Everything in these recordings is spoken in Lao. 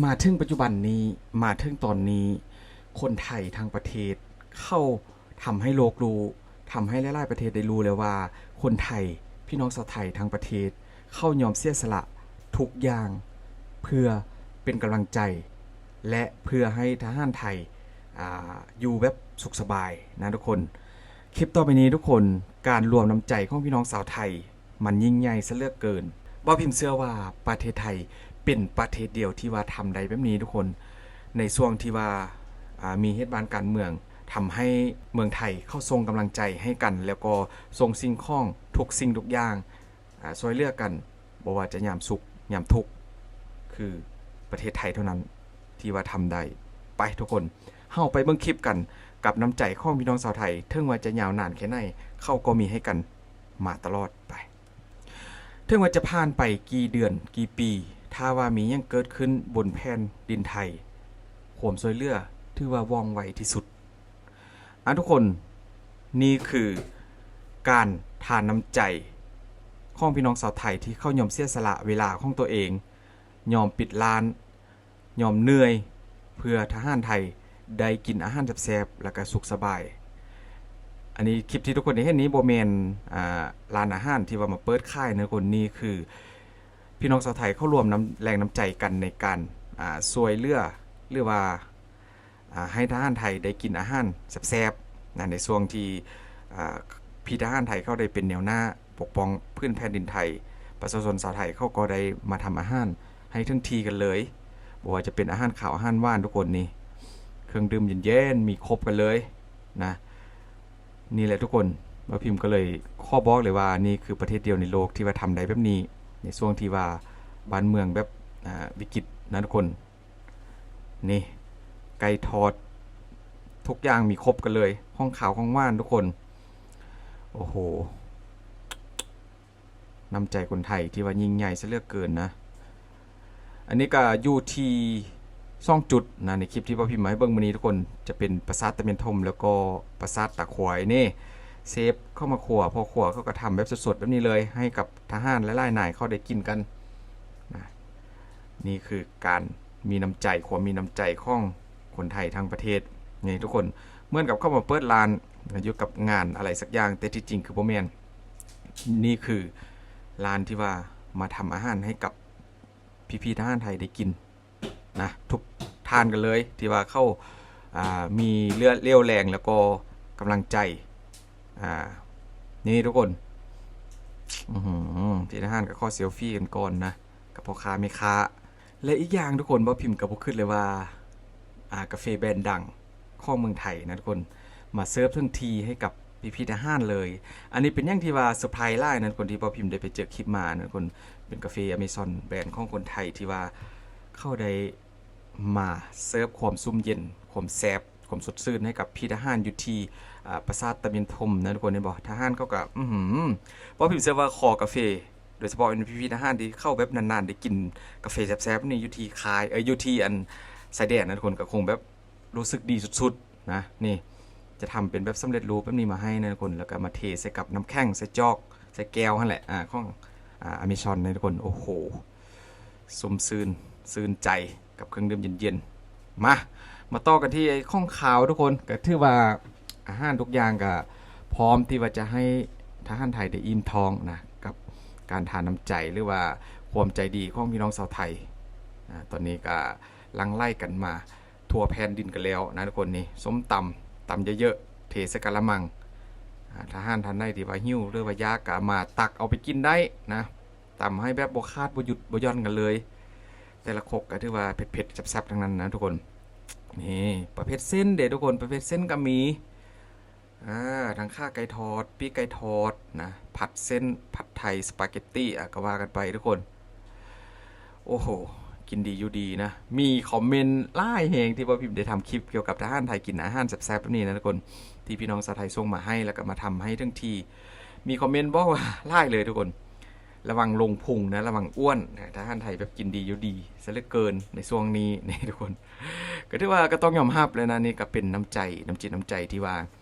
ມາເຖິງປັດຈຸບັນນີ້ ມາເຖິງຕອນນີ້ ຄົນໄທທັງປະເທດເຂົາ ທຳໃຫ້ໂລກຮູ້ ທຳໃຫ້ຫຼາຍໆປະເທດໄດ້ຮູ້ແລ້ວວ່າ ຄົນໄທ ພີ່ນ້ອງຊາວໄທທັງປະເທດ ເຂົາຍອມເສຍສະຫຼະທຸກຢ່າງ ເພື່ອເປັນກຳລັງໃຈ ແລະ ເພື່ອໃຫ້ທະຫານໄທ ອາ ຢູ່ແບບສຸກສະບາຍນະທຸກຄົນ. ຄລິບຕໍ່ໄປນີ້ທຸກຄົນ ການລວມນ້ຳໃຈຂອງພີ່ນ້ອງຊາວໄທ ມັນຍິ່ງໃຫຍ່ຊະເຫຼືອເກີນ. ບ່າວພິມເຊື່ອວ່າປະເທດໄທເປັນປະເທດດຽວທີ່ວ່າທຳໄດ້ແບບນີ້ທຸກຄົນ. ໃນຊ່ວງທີ່ວ່າ ອາ ມີເຫດການການເມືອງ ທຳໃຫ້ເມືອງໄທເຂົາສົ່ງກຳລັງໃຈໃຫ້ກັນ ແລ້ວກໍສົ່ງສິ່ງຂອງທຸກສິ່ງທຸກຢ່າງ ອາ ຊ່ວຍເຫຼືອກັນ ບໍ່ວ່າຈະຍາມສຸກຍາມທຸກ ຄືປະເທດໄທເທົ່ານັ້ນທີ່ວ່າທຳໄດ້. ໄປທຸກຄົນ ເຮົາໄປເບິ່ງຄລິບກັນ ກັບນ້ຳໃຈຂອງພີ່ນ້ອງຊາວໄທ ເຖິງວ່າຈະຍາວນານແຄ່ໃດ ເຂົາກໍມີໃຫ້ກັນມາຕະຫຼອດ. ໄປ ເຖິງວ່າຈະຜ່ານໄປກີ່ເດືອນກີ່ປີ ຖ້າວ່າມີຫຍັງເກີດຂຶ້ນບົນແຜ່ນດິນໄທ ຄວາມຊ່ວຍເຫຼືອຖືວ່າວ່ອງໄວທີ່ສຸດ. ອາ ທຸກຄົນ ນີ້ຄືການທານນ້ຳໃຈຂອງພີ່ນ້ອງຊາວໄທ ທີ່ເຂົາຍອມເສຍສະຫຼະເວລາຂອງຕົວເອງ, ຍອມປິດຮ້ານ, ຍອມເໜື່ອຍ ເພື່ອທະຫານໄທໄດ້ກິນອາຫານແຊບໆ ແລ້ວກະສຸກສະບາຍ. ອັນນີ້ຄລິບທີ່ທຸກຄົນໄດ້ເຫັນນີ້ບໍ່ແມ່ນ ອາ ຮ້ານອາຫານທີ່ວ່າມາເປີດຂາຍນະທຸກຄົນ, ນີ້ຄືພີ່ນ້ອງຊາວໄທເຂົາລວມນ້ຳ ແລງນ້ຳໃຈກັນໃນການ ອາ ຊ່ວຍເຫຼືອ ຫຼືວ່າ ອາ ໃຫ້ທະຫານໄທໄດ້ກິນອາຫານແຊບໆນະ ໃນຊ່ວງທີ່ ອາ ພີ່ທະຫານໄທເຂົາໄດ້ເປັນແນວໜ້າປົກປ້ອງພື້ນແຜ່ນດິນໄທ, ປະຊາຊົນຊາວໄທເຂົາກໍໄດ້ມາທຳອາຫານໃຫ້ເຖິງທີ່ກັນເລີຍ, ບໍ່ວ່າຈະເປັນອາຫານຄາວອາຫານຫວານທຸກຄົນນີ້, ເຄື່ອງດື່ມເຢັນໆ ມີຄົບກັນເລີຍນະ. ນີ້ແຫຼະທຸກຄົນ, ບ່າວພິມກໍເລີຍຂໍບອກເລີຍວ່າ ນີ້ຄືປະເທດດຽວໃນໂລກທີ່ວ່າທຳໄດ້ແບບນີ້ ໃນຊ່ວງທີ່ວ່າບ້ານເມືອງແບບ ອາ ວິກິດນະທຸກຄົນ. ນີ້ ໄກ່ທອດ ທຸກຢ່າງມີຄົບກັນເລີຍ, ຂອງຄາວຂອງຫວານທຸກຄົນ. ໂອ້ໂຫ ນ້ຳໃຈຄົນໄທທີ່ວ່າຍິ່ງໃຫຍ່ຊະເຫຼືອເກີນນະ. ອັນນີ້ກະຢູ່ທີ່ສອງຈຸດນະ ໃນຄລິບທີ່ບ່າວພິມມາໃຫ້ເບິ່ງມື້ນີ້ທຸກຄົນ, ຈະເປັນປາສາດຕາມຽນຖົມ ແລ້ວກໍປາສາດຕາຄວາຍນີ້. ເຊຟເຂົ້າມາຄົວ, ພໍ່ຄົວເຂົາກໍທຳແບບສົດໆແບບນີ້ເລີຍ ໃຫ້ກັບທະຫານຫຼາຍໆນາຍເຂົາໄດ້ກິນກັນນະ. ນີ້ຄືການມີນ້ຳໃຈ, ຄວາມມີນ້ຳໃຈຂອງຄົນໄທທັງປະເທດນີ້ທຸກຄົນ. ເໝືອນກັບເຂົາມາເປີດຮ້ານຢູ່ກັບງານອະໄລສັກຢ່າງ, ແຕ່ທີ່ຈິງຄືບໍ່ແມ່ນ. ນີ້ຄືຮ້ານທີ່ວ່າມາທຳອາຫານໃຫ້ກັບ ພີ່ໆທະຫານໄທໄດ້ກິນນະ ທຸກທ່ານກັນເລີຍ ທີ່ວ່າເຂົາ ອາ ມີເລື່ອວແຮງ ແລ້ວກໍກຳລັງໃຈ. ອາ ນີ້ທຸກຄົນ ອືຫື ທີ່ທະຫານກໍຂໍເຊວຟີກັນກ່ອນນະ ກັບພໍ່ຄ້າແມ່ຄ້າ. ແລະ ອີກຢ່າງທຸກຄົນ ບ່າວພິມກໍບໍ່ຄິດເລີຍວ່າ ອາ ກາເຟແບຣນດັງ ຂອງເມືອງໄທນະທຸກຄົນ ມາເສີບເຖິງທີ່ໃຫ້ກັບພີ່ໆທະຫານເລີຍ. ອັນນີ້ເປັນຫຍັງທີ່ວ່າເຊີໄພຣສ໌ຫຼາຍນະທຸກຄົນ ທີ່ບ່າວພິມໄດ້ໄປເຈີຄລິບມານະທຸກຄົນ. ເປັນກາເຟອາເມຊອນ ແບຣນຂອງຄົນໄທ ທີ່ວ່າເຂົາໄດ້ມາເສີບຄວາມຊຸ່ມເຢັນ ຄວາມແຊບ ຄວາມສົດຊື່ນໃຫ້ກັບພີ່ທະຫານຢູ່ທີ່ ອາ ປາສາດຕາມຽນຖົມນະທຸກຄົນ. ເຫັນບໍ່ ທະຫານເຂົາກໍ ອືຫື ບ່າວພິມເຊື່ອວ່າຂໍກາເຟ ໂດຍສະເພາະເປັນພີ່ໆທະຫານທີ່ເຂົາແບບນານໆໄດ້ກິນກາເຟແຊບໆນີ້ ຢູ່ທີ່ຄ້າຍ ເອີ ຢູ່ທີ່ອັນຊາຍແດນນະທຸກຄົນ ກໍຄົງແບບ ຮູ້ສຶກດີສຸດໆນະ. ນີ້ຈະທຳເປັນແບບສຳເລັດຮູບແບບນີ້ມາໃຫ້ນະທຸກຄົນ ແລ້ວກໍມາເທໃສ່ກັບນ້ຳແຂງ ໃສ່ຈອກ ໃສ່ແກ້ວຫັ້ນແຫຼະ ອາ ຂອງ ອາ ອາເມຊອນນະທຸກຄົນ. ໂອ້ໂຫ ຊຸ່ມຊື່ນ ຊື່ນໃຈກັບເຄື່ອງດື່ມເຢັນໆ. ມາ ມາຕໍ່ກັນທີ່ຂອງຄາວທຸກຄົນ. ກໍຖືວ່າອາຫານທຸກຢ່າງກໍພ້ອມທີ່ວ່າຈະໃຫ້ທະຫານໄທໄດ້ອີ່ມທ້ອງນະ ກັບການທານນ້ຳໃຈ ຫຼືວ່າຄວາມໃຈດີຂອງພີ່ນ້ອງຊາວໄທ. ອາ ຕອນນີ້ກໍຫຼັ່ງໄຫຼກັນມາ ທົ່ວແຜ່ນດິນກັນແລ້ວນະທຸກຄົນ. ນີ້ ສົ້ມຕຳ ຕຳເຍີະໆ ເທໃສ່ກະລະມັງ. ອາ ທະຫານທ່ານໃດທີ່ວ່າຫິວ ຫຼືວ່າຢາກ ກໍມາຕັກເອົາໄປກິນໄດ້ນະ. ຕຳໃຫ້ແບບບໍ່ຂາດບໍ່ຢຸດບໍ່ຢ່ອນກັນເລີຍ. ແຕ່ລະຄົກກໍຖືວ່າເຜັດໆ ແຊບໆ ທັງນັ້ນນະທຸກຄົນ. ນີ້ ປະເພດເສັ້ນເດ້ທຸກຄົນ, ປະເພດເສັ້ນກໍມີ. ອາ ທັງຂາໄກ່ທອດ ປີກໄກ່ທອດນະ ຜັດເສັ້ນ ຜັດໄທ ສະປາເກັດຕີ ອາ ກໍວ່າກັນໄປທຸກຄົນ. ໂອ້ໂຫ ກິນດີຢູ່ດີນະ. ມີຄອມເມັນຫຼາຍແຮງທີ່ບ່າວພິມໄດ້ທຳຄລິບກ່ຽວກັບທະຫານໄທກິນອາຫານແຊບໆແບບນີ້ນະທຸກຄົນ ທີ່ພີ່ນ້ອງຊາວໄທສົ່ງມາໃຫ້ ແລ້ວກໍມາທຳໃຫ້ເຖິງທີ່. ມີຄອມເມັນບອກວ່າຫຼາຍເລີຍທຸກຄົນ ລະວັງລົງພຸງນະ ລະວັງອ້ວນນະ. ທະຫານໄທແບບກິນດີຢູ່ດີຊະເຫຼືອເກີນໃນຊ່ວງນີ້ນີ້ທຸກຄົນ. ກໍຖືວ່າກໍຕ້ອງຍອມຮັບແຫຼະນະ, ນີ້ກໍເປັນນ້ຳໃຈ ນ້ຳຈິດນ້ຳໃຈທີ່ວ່າ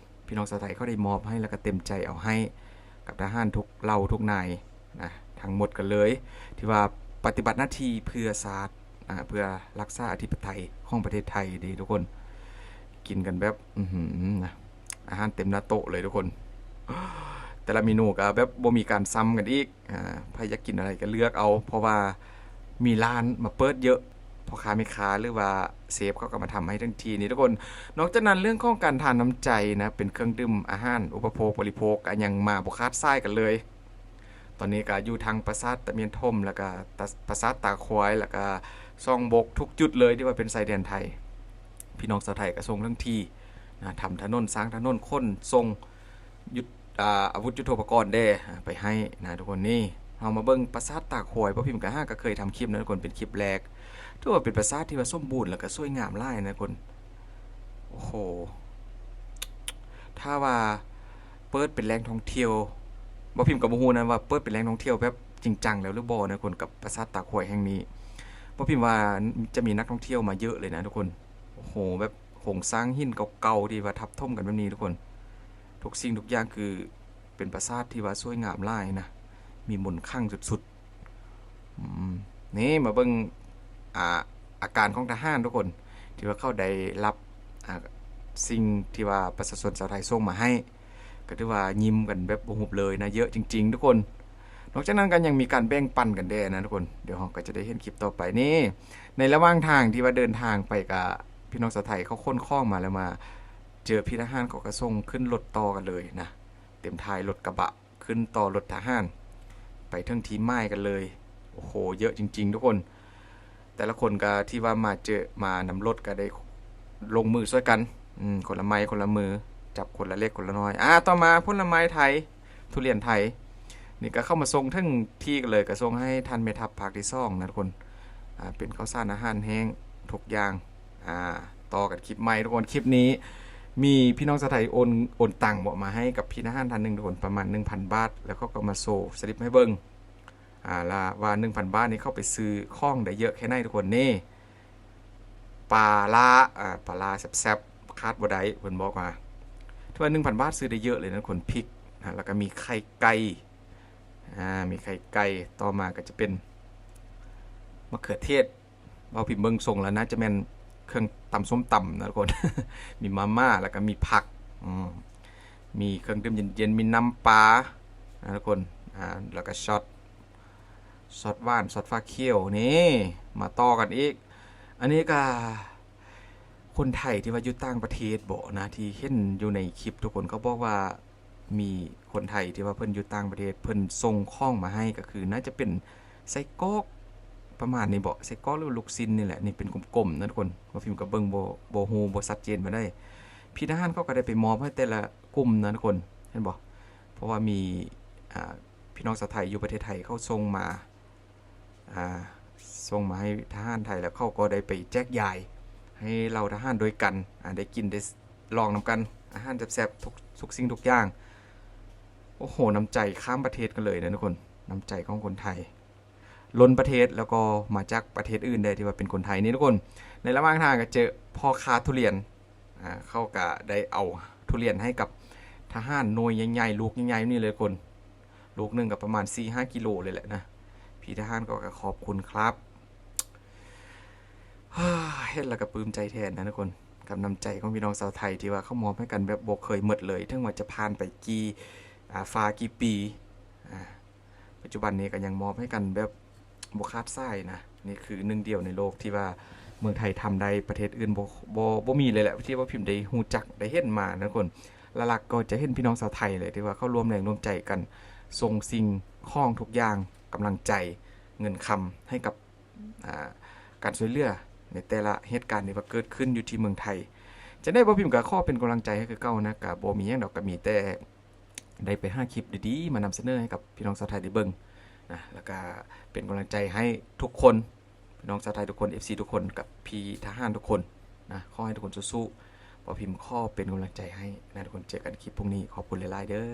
ພີ່ນ້ອງຊາວໄທເຂົາໄດ້ມອບໃຫ້ ແລ້ວກໍເຕັມໃຈເອົາໃຫ້ກັບທະຫານທຸກເຫຼົ່າທຸກນາຍນະ ທັງໝົດກັນເລີຍ ທີ່ວ່າປະຕິບັດໜ້າທີ່ເພື່ອຊາດ ອ່າ ເພື່ອຮັກສາອະທິປະໄຕຂອງປະເທດໄທເດ້ທຸກຄົນ. ກິນກັນແບບ ອືຫື ອາຫານເຕັມໜ້າໂຕະເລີຍທຸກຄົນ. ແຕ່ລະເມນູກໍແບບບໍ່ມີການຊ້ຳກັນອີກ. ອ່າ ໃຜຢາກກິນອະໄລກໍເລືອກເອົາ ເພາະວ່າມີຮ້ານມາເປີດເຍອະ, ພໍ່ຄ້າແມ່ຄ້າ ຫຼືວ່າເຊຟເຂົາກໍມາທຳໃຫ້ທັນທີນີ້ທຸກຄົນ. ນອກຈາກນັ້ນ ເລື່ອງຂອງການທານນ້ຳໃຈນະ ເປັນເຄື່ອງດື່ມ ອາຫານອຸປະໂພກບໍລິໂພກ ກໍຍັງມາບໍ່ຂາດສາຍກັນເລີຍ. ຕອນນີ້ກໍຢູ່ທາງປາສາດຕະມຽນຖົມ ແລ້ວກໍຕະ ປາສາດຕາຄວາຍ ແລ້ວກໍຊ່ອງບົກ ທຸກຈຸດເລີຍທີ່ວ່າເປັນຊາຍແດນໄທ. ພີ່ນ້ອງຊາວໄທກໍສົ່ງທັງທີນະ ທຳຖະໜົນ ສ້າງຖະໜົນ ຂົນສົ່ງ ຍຸດ ອ່າ ອາວຸດຍຸດໂທປະກອນແດ່ ໄປໃຫ້ນະທຸກຄົນ. ນີ້ ເຮົາມາເບິ່ງປາສາດຕາຄວາຍ. ບໍ່ພິມກະຫາກະເຄີຍທຳຄລິບນະທຸກຄົນ ເປັນຄລິບແລກ. ຖືວ່າເປັນປາສາດທີ່ວ່າສົມບູນ ແລ້ວກະສວຍງາມຫຼາຍນະທຸກຄົນ. ໂອ້ໂຫ ຖ້າວ່າເປີດເປັນແຫຼ່ງທ່ອງທ່ຽວ ບໍ່ພິມກໍບໍ່ຮູ້ນະວ່າເປີດເປັນແຫຼ່ງທ່ອງທ່ຽວແບບຈິງຈັງແລ້ວຫຼືບໍ່ນະທຸກຄົນ ກັບປາສາດຕາຄວາຍແຫ່ງນີ້. ບໍ່ພິມວ່າຈະມີນັກທ່ອງທ່ຽວມາເຍອະເລີຍນະທຸກຄົນ. ໂອ້ໂຫ ແບບໂຄງສ້າງຫີນເກົ່າໆ ທີ່ວ່າທັບຖົມກັນແບບນີ້ທຸກຄົນ. ທຸກສິ່ງທຸກຢ່າງຄືເປັນປາສາດທີ່ວ່າສວຍງາມຫຼາຍນະ ມີມົນຄັງສຸດໆ. ອືມ ນີ້ມາເບິ່ງ ອ່າ ອາການຂອງທະຫານທຸກຄົນ ທີ່ວ່າເຂົາໄດ້ຮັບ ອ່າ ສິ່ງທີ່ວ່າປະຊາຊົນຊາວໄທສົ່ງມາໃຫ້ ກໍຖືວ່າຍິ້ມກັນແບບບໍ່ຫຸບເລີຍນະ ເຍອະຈິງໆທຸກຄົນ. ນອກຈາກນັ້ນກໍຍັງມີການແບ່ງປັນກັນແດ່ນະທຸກຄົນ. ດຽວເຮົາກໍຈະໄດ້ເຫັນຄລິບຕໍ່ໄປ. ນີ້ ໃນລະຫວ່າງທາງທີ່ວ່າເດີນທາງໄປ ກະພີ່ນ້ອງຊາວໄທເຂົາຂົນຂອງມາແລ້ວ ມາເຈີພີ່ທະຫານ ເຂົາກໍສົ່ງຂຶ້ນລົດຕໍ່ກັນເລີຍນະ ເຕັມທ້າຍລົດກະບະ ຂຶ້ນຕໍ່ລົດທະຫານ ໄປເຖິງທີ່ໝາຍກັນເລີຍ. ໂອ້ໂຫ ເຍອະຈິງໆທຸກຄົນ. ແຕ່ລະຄົນກໍທີ່ວ່າມາເຈີ ມານຳລົດກໍໄດ້ລົງມືຊ່ວຍກັນ ອືມ ຄົນລະໄມ້ຄົນລະມື ຈັບຄົນລະເລັກຄົນລະນ້ອຍ. ອ່າ ຕໍ່ມາຜົນລະໄມ້ໄທ ທຸລຽນໄທ ນີ້ກໍເຂົ້າມາສົ່ງເຖິງທີ່ກັນເລີຍ ກໍສົ່ງໃຫ້ທ່ານແມ່ທັບພາກທີສອງນະທຸກຄົນ. ອ່າ ເປັນເຂົ້າສານອາຫານແຫ້ງທຸກຢ່າງ. ອ່າ ຕໍ່ກັນຄລິບໃໝ່ທຸກຄົນ. ຄລິບນີ້ມີພີ່ນ້ອງຊາວໄທໂອນ ໂອນຕັງເບາະ ມາໃຫ້ກັບພີ່ທະຫານທ່ານໜຶ່ງທຸກຄົນ ປະມານໜຶ່ງພັນບາດ ແລ້ວເຂົາກໍມາໂຊສະລິບໃຫ້ເບິ່ງ ອ່າ ລະວ່າໜຶ່ງພັນບາດນີ້ເຂົາໄປຊື້ຂອງໄດ້ເຍອະແຄ່ໃດທຸກຄົນ. ນີ້ ປາລ້າ ອ່າ ປາລ້າແຊບໆ ຂາດບໍ່ໄດ້ ເພິ່ນບອກວ່າ ຖືວ່າໜຶ່ງພັນບາດຊື້ໄດ້ເຍອະເລີຍນະທຸກຄົນ. ພິກນະ ແລ້ວກໍມີໄຂ່ໄກ່ ອ່າ ມີໄຂ່ໄກ່. ຕໍ່ມາກໍຈະເປັນມະເຂືອເທດ ເວົ້າພິມເບິ່ງຊົງແລ້ວໜ້າຈະແມ່ນເຄື່ອງຕຳສົ້ມຕຳນະທຸກຄົນ. ມີມາມ່າ ແລ້ວກໍມີຜັກ ອືມ ມີເຄື່ອງດື່ມເຢັນໆ ມີນ້ຳປານະທຸກຄົນ. ອ່າ ແລ້ວກໍຊັອດ ຊັອດຫວານ ຊັອດຟ້າຂຽວ. ນີ້ ມາຕໍ່ກັນອີກ. ອັນນີ້ກໍຄົນໄທທີ່ວ່າຢູ່ຕ່າງປະເທດເບາະນະ ທີ່ເຫັນຢູ່ໃນຄລິບ ທຸກຄົນກໍບອກວ່າ ມີຄົນໄທທີ່ວ່າເພິ່ນຢູ່ຕ່າງປະເທດ ເພິ່ນສົ່ງຂອງມາໃຫ້ ກໍຄືໜ້າຈະເປັນໄສ້ກອກປະມານນີ້ເບາະ ໄສ້ກອກ ຫຼືວ່າລູກຊີ້ນນີ້ແຫຼະ. ນີ້ເປັນກົມໆນະທຸກຄົນ. ບ່າວພິມກໍເບິ່ງບໍ່ ບໍ່ຮູ້ ບໍ່ຊັດເຈນປານໃດ. ພີ່ທະຫານເຂົາກໍໄດ້ໄປມອບໃຫ້ແຕ່ລະກຸ່ມນະທຸກຄົນ ເຫັນບໍ່? ເພາະວ່າມີ ອ່າ ພີ່ນ້ອງຊາວໄທຢູ່ປະເທດໄທເຂົາສົ່ງມາ ອ່າ ສົ່ງມາໃຫ້ທະຫານໄທ ແລ້ວເຂົາກໍໄດ້ໄປແຈກຢາຍໃຫ້ເຫຼົ່າທະຫານດ້ວຍກັນ ອ່າ ໄດ້ກິນໄດ້ລອງນຳກັນ ອາຫານແຊບໆ ທຸກ ທຸກສິ່ງທຸກຢ່າງ. ໂອ້ໂຫ ນ້ຳໃຈຂ້າມປະເທດກັນເລີຍນະທຸກຄົນ. ນ້ຳໃຈຂອງຄົນໄທ ລົ້ນປະເທດ ແລ້ວກໍມາຈາກປະເທດອື່ນແດ່ ທີ່ວ່າເປັນຄົນໄທນີ້ທຸກຄົນ. ໃນລະຫວ່າງທາງກໍເຈີພໍ່ຄ້າທຸລຽນ ອ່າ ເຂົາກະໄດ້ເອົາທຸລຽນໃຫ້ກັບທະຫານໜ່ວຍໃຫຍ່ໆ ລູກໃຫຍ່ໆນີ້ເລີຍຄົນ. ລູກໜຶ່ງກໍປະມານສີ່ຫ້າກິໂລເລີຍແຫຼະນະ. ພີ່ທະຫານກໍ ກໍຂອບຄຸນຄັບ. ເຮັດແລ້ວກໍປຶ້ມໃຈແທນນະທຸກຄົນ ກັບນ້ຳໃຈຂອງພີ່ນ້ອງຊາວໄທທີ່ວ່າເຂົາມອບໃຫ້ກັນແບບບໍ່ເຄີຍໝົດເລີຍ. ເຖິງວ່າຈະຜ່ານໄປກີ່ ອ່າ ຟ້າກີ່ປີ ອ່າ ປັດຈຸບັນນີ້ກໍຍັງມອບໃຫ້ກັນແບບບໍ່ຂາດສາຍນະ. ນີ້ຄືໜຶ່ງດຽວໃນໂລກທີ່ວ່າເມືອງໄທທຳໄດ້ ປະເທດອື່ນບໍ່ ບໍ່ ບໍ່ມີເລີຍແຫຼະ ທີ່ວ່າພິມໄດ້ຮູ້ຈັກໄດ້ເຫັນມານະທຸກຄົນ. ຫຼັກໆກໍຈະເຫັນພີ່ນ້ອງຊາວໄທເລີຍ ທີ່ວ່າເຂົາລວມແຮງລວມໃຈກັນ ສົ່ງສິ່ງຂອງທຸກຢ່າງ ກຳລັງໃຈ ເງິນຄຳ ໃຫ້ກັບ ອ່າ ການຊ່ວຍເຫຼືອໃນແຕ່ລະເຫດການທີ່ວ່າເກີດຂຶ້ນຢູ່ທີ່ເມືອງໄທ. ຈັ່ງໃດບໍ່ພິມກໍຂໍເປັນກຳລັງໃຈໃຫ້ຄືເກົ່ານະ. ກໍບໍ່ມີຫຍັງດອກ ກໍມີແຕ່ ໄດ້ໄປຫາຄລິບດີໆມານຳສະເໜີໃຫ້ກັບພີ່ນ້ອງຊາວໄທໄດ້ເບິ່ງນະ ແລ້ວກະເປັນກຳລັງໃຈໃຫ້ທຸກຄົນ ພີ່ນ້ອງຊາວໄທທຸກຄົນ ເອັຟຊີ ທຸກຄົນ ກັບພີ່ທະຫານທຸກຄົນນະ. ຂໍໃຫ້ທຸກຄົນສູ້ໆ ບໍ່ພິມຂໍເປັນກຳລັງໃຈໃຫ້ນະທຸກຄົນ. ເຈີກັນຄລິບພວກນີ້ ຂອບຄຸນຫຼາຍໆເດີ້.